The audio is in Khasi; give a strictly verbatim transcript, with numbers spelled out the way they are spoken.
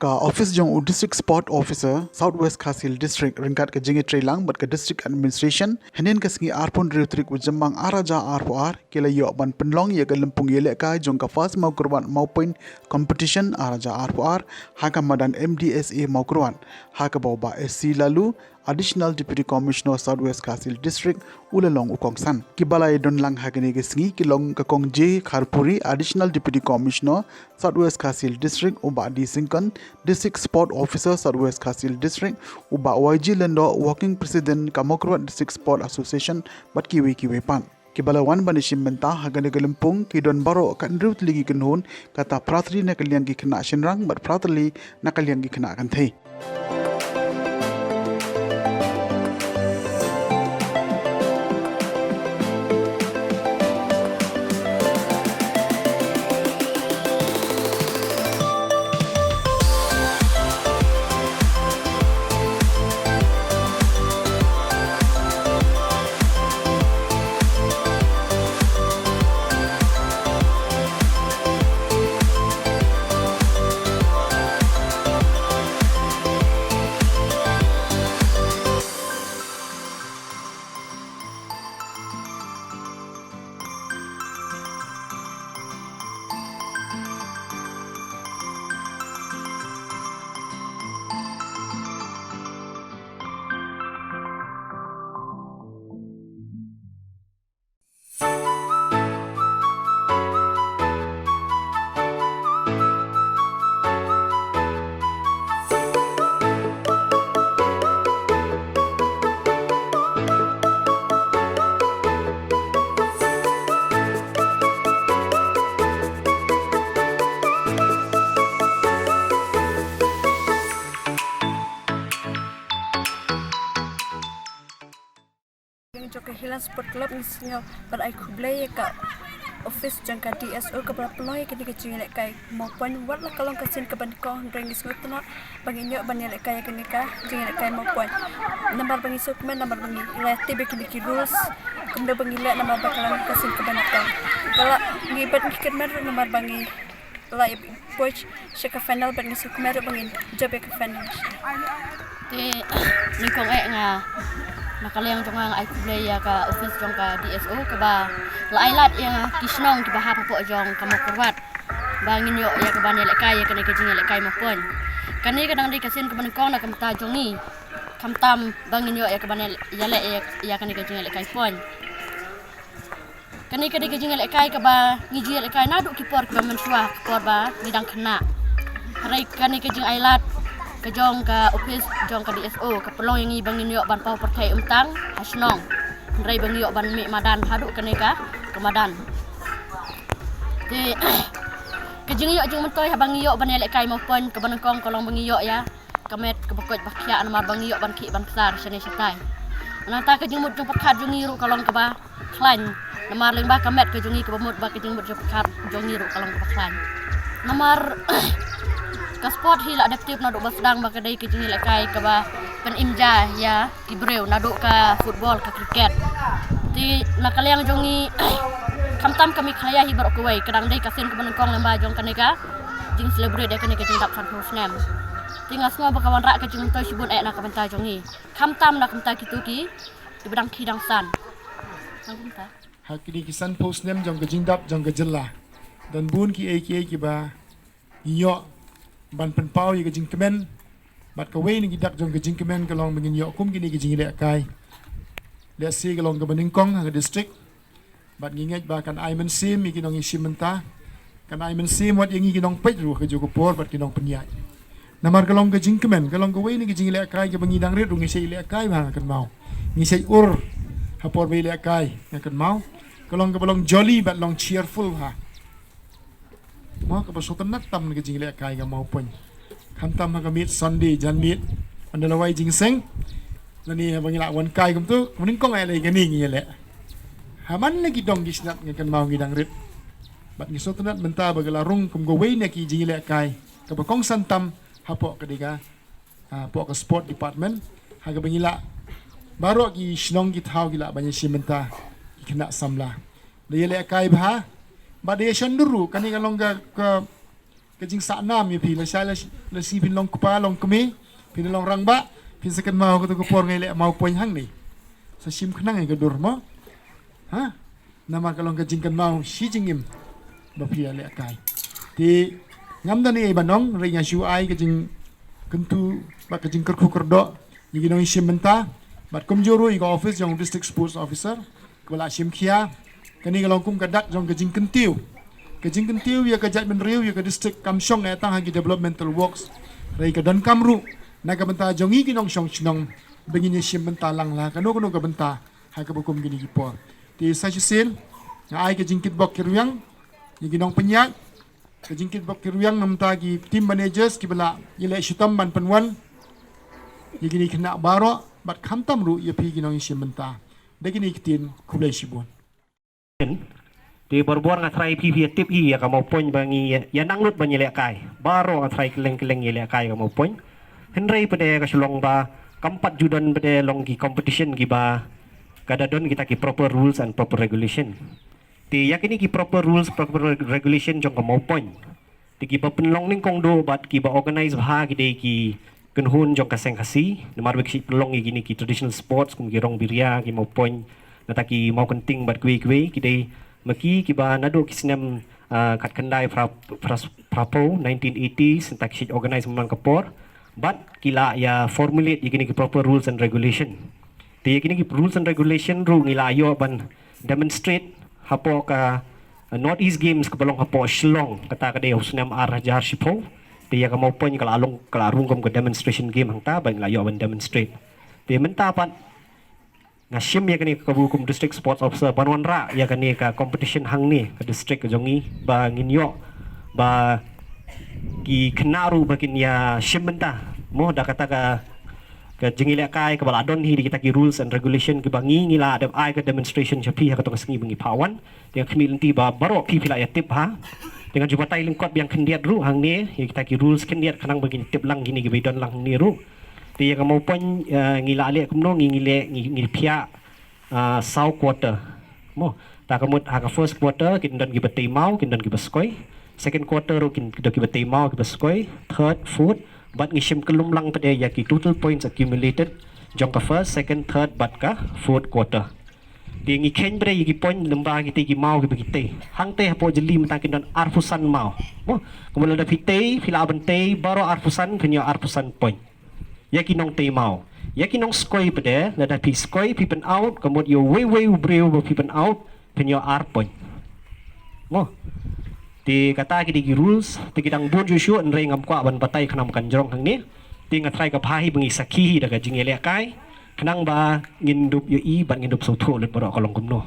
Ka office jong u District Sport Officer, South West Khasi Hills District, ryngkat ka jingïatreilang bad ka District Administration, hynnin ka sngi arphew hynriew tarik u Jymmang ar hajar arphew ar, ki la ïoh ban pynlong ïa ka lympung ïalehkai jong ka First Mawkyrwat Mawpoiñ Competition ar hajar arphew ar, ha ka madan M D S A Mawkyrwat, ha kaba u Bah S C Laloo, Additional Deputy Commissioner South West Khasi Hills District, u la long u kongsan. Kiba la ïadon lang ha kane ka sngi ki long ka Kong J Kharpuri, Additional Deputy Commissioner South West Khasi Hills District, u Bah D Syngkon, District Sport Officer South West Khasi Hills District, u Bah Y G Lyngdoh, Working President ka Mawkyrwat District Sport Association, bad kiwei kiwei pat. Kiba la wan ban ïashim bynta ha kane ka lympung ki don baroh ka hynriew tylli ki kynhun, kata phra tylli na ka liang ki khynnah shynrang bad phra tylli na ka liang ki khynnah kynthei. Jong ka Highland Sport Club ngi sngew ban ai khublei ïa ka office jong ka D S O kaba la pynlong ïa kane ka jingïalehkai mawpoiñ, wat la ka long ka sien kaba nyngkong, hynrei ngi sngewtynnat ba ngin ïoh ban ïalehkai ïa kane ka jingïalehkai mawpoiñ. Namar ba ngi sngewkmen, namar ba ngi la tip ïa kine ki rules, kumno ba ngi leh namar ba ka long ka sien kaba nyngkong. Ka la ngi bad ngi kyrmen ruh namar ba ngi la ïa poi sha ka final bad ngi sngewkmen ruh ba ngin jop ïa ka final. Te nyngkong eh nga, na ka liang jong nga, nga ai khublei ïa ka office jong ka D S O kaba la ai lad ïa ki shnong kiba hap hapoh jong ka Mawkyrwat ba ngin ïoh ïa ka ban ïalehkai ïa kane ka jingïalehkai mawpoiñ. Kane ka dang dei ka sien kaba nyngkong na ka bynta jong ngi, khamtam ba ngin ïoh ïa ka ban ïaleh ïa, ïa kane ka jingïalehkai poiñ. Kane ka dei ka jingïalehkai kaba ngi ju ïalehkai naduh ki por kiba mynshuwa, ki por ba ngi dang khynnah. Hynrei kane ka jingai lad ka jong ka office jong ka D S O ka pynlong ïa ngi ba ngin ïoh ban paw pyrthei umtang ha shnong, hynrei ba ngi ïoh ban mih madan haduh kane ka, ka madan. Te ka jingïoh jingmyntoi haba ngi ïoh ban ïalehkai mawpoiñ kaba nyngkong ka long ba ngi ïoh ïa ka met kaba koit ba khiah namar ba ngi ïoh ban khih ban ksar shane shatai. Nangta ka jingmut jingpyrkhat jong ngi ruh ka long kaba khlaiñ, namar lyngba ka met ka jong ngi kaba mut, ba ka jingmut jingpyrkhat jong ngi ruh ka long kaba khlaiñ. Namar ka sport hi la dep tip naduh ba sdang ba ka dei ka jingïalehkai kaba pynim ja ïa ki briew, naduh ka football, ka cricket. Te na ka liang jong ngi, khamtam ka Meghalaya hi baroh kawei, ka dang dei ka sien kaba nyngkong lyngba jong kane ka jing celebrate ïa kane ka jingdap sanphew snem. Te nga sngew ba ka wanrah ka jingmyntoi shibun eh na ka bynta jong ngi, khamtam na ka bynta kito ki, kiba dang khie dang san. Na ka bynta ha kine ki sanphew snem jong ka jingdap jong ka jylla, don bun kiei kiei kiba ngi ïoh ban pynpaw ïa ka jingkmen. Bad kawei na ki dak jong ka jingkmen ka long ba ngin ïoh kum kine ki jingïalehkai. Lehse ka long kaba nyngkong ha ka district. Bad ngi ngeit ba kan ai mynsiem ïa ki nongïashim bynta, kan ai mynsiem wat ïa ngi ki nongpeit ruh ha kajuh ka por bad ki nongpynïaid. Namar ka long ka jingkmen, ka long kawei na ki jingïalehkai kaba ngi dang rit ruh ngi shait ïalehkai bha, nga kynmaw. Ngi shait ur ha por ba ïalehkai, nga kynmaw. Ka long kaba long jolly bad long cheerful bha. Mo, kaba sngewtynnat tam na ka jingïalehkai ka mawpoiñ. Khamtam ha ka miet Sunday janmiet, ynda la wai jingïaseng, lane haba ngi lah wan kai kumto, kaba nyngkong eh la ïa kane ngi ïaleh. Ha man la ki dong ki snat nga kynmaw ngi dang rit. Bad ngi sngewtynnat mynta ba ka la rung kum kawei na ki jingïalehkai kaba kongsan tam hapoh ka dei ka, hapoh ka sport department, ha kaba ngi lah baroh ki shnong ki thaw ki lah ban ïashim bynta, ki khynnah samla. Da ïalehkai bha bad da ïashon dur ruh, kane ka long ka, ka, Ka jingsahnam ïa phi, lashai lashi phin long kpa long kmie, phin long rangbah, phin sa kynmaw kato ka por nga ïaleh maw point hangne. Sa shim khnang ïa ka dur mo. Ha? Namar ka long ka jingkynmaw shi jingim ba phi ïalehkai. Te ngam don ei ei ban ong, hynrei nga shu ai ka jingkyntu bad ka jingkyrkhu kyrdoh ïa ki nongïashim bynta bad kumjuh ruh ïa ka office jong District Sports Officer kaba la shim khia. Kane ka long kum ka dak jong ka jingkyntiew, ka jingkyntiew ïa ka jaitbynriew, ïa ka district, kam shong eh tang ha ki developmental works, hynrei ka donkam ruh na ka bynta jong ngi ki nongshong shnong ba ngin ïashim bynta lang la kano kano ka bynta ha kaba kum kine ki por. Te sa shisien nga ai ka jingkitbok kyrwiang ïa ki nongpynïaid, ka jingkitbok kyrwiang na ka bynta ki team managers kiba la ïaleh shitom ban pynwan ïa kine ki khynnah baroh bad khamtam ruh ïa phi ki nongïashim bynta. Da kine ki ktien, khublei shibun. Te barabor nga tharai phi phi ïa tip hi ïa ka mawpoiñ ba ngi ïa nang lut ban ïalehkai. Baroh nga tharai kylleng kylleng ïalehkai ka mawpoiñ. Hynrei pat de ka shu long ba kam pat ju don pat de long ki competition kiba ka da don kita ki proper rules and proper regulation. Te ïa kine ki proper rules, proper reg- regulation jong ka mawpoiñ, te kiba pynlong nyngkong duh bad kiba organize bha ki dei ki kynhun jong ka seng Khasi, namar ba ki shait pynlong ïa kine ki traditional sports kum ki rong biria, ki mawpoiñ, nata ki mawkynting bad kiwei kiwei, ki dei ma ki kiba naduh ki snem ah, khatkhyndai phra- phra- phraphew, nineteen eighties, nta ki shait organize man ka por bad ki la ïa formulate ïa kine ki proper rules and regulation. Te ïa kine ki rules and regulation ruh ngi la ïoh ban demonstrate hapoh ka North East Games kaba long hapoh Shillong, kata ka dei ha u snem ar hajar shiphew. Te ïa ka mawpoiñ ka la long, ka la rung kum ka demonstration game hangta ba ngi la ïoh ban demonstrate. Te mynta pat nga shim ïa kane ka kabu kum District Sports Officer ban wanrah ïa kane ka competition hangne ka district ka jong ngi ba ngin ïoh ba ki khynnah ruh ba kin ïa shim bynta mo da kata ka ka jingïalehkai kaba la don hi da kita ki rules and regulation kiba ngi ngi la dep ai ka demonstration sha phi ha kato ka sngi ba ngi phah wan. Te nga khmih lynti ba baroh phi phi la ïa tip ha. Te ngan ju batai lyngkot biang khyndiat ruh hangne ïa kita ki rules khyndiat khnang ba ngin tip lang kine kiba don lang hangne ruh. Te ïa ka mawpoiñ, eh, ngi la leh kumno, ngi ngi leh ngi ngi phiah ah, saw quarter. Mo, ta ka mut ha ka first quarter kin don kiba tei maw, kin don kiba skoi. Second quarter ruh kin don kiba tei maw, kiba skoi. Third, fourth, bad ngi shim kyllum lang pat de ïa ki total points accumulated jong ka first, second, third bad ka fourth quarter. Te ngi kheiñ pat de ïa ki point lyngba kitei ki maw kiba ki tei. Hangtei hapoh jylliew mynta kin don arphew san maw. Mo, kumba lada phi tei, phi lah ban tei baroh arphew san, phin ïoh arphew san point. Ïa ki nongtei maw. Ïa ki nongskoi pat de, lada phi skoi phi pyn out, ka mut ïa uwei uwei u briew ba phi pyn out, phin ïoh ar point. Mo. Te kata ki dei ki rules, te ki dang bun shuh shuh, hynrei ngam kwah ban batai khnang ba kan jrong hangne. Te nga tharai ka bha hi ba ngi sakhi hi da ka jingïalehkai khnang ba ngin dup ïohi bad ngin dup sngewthuh lut baroh ka long kumno.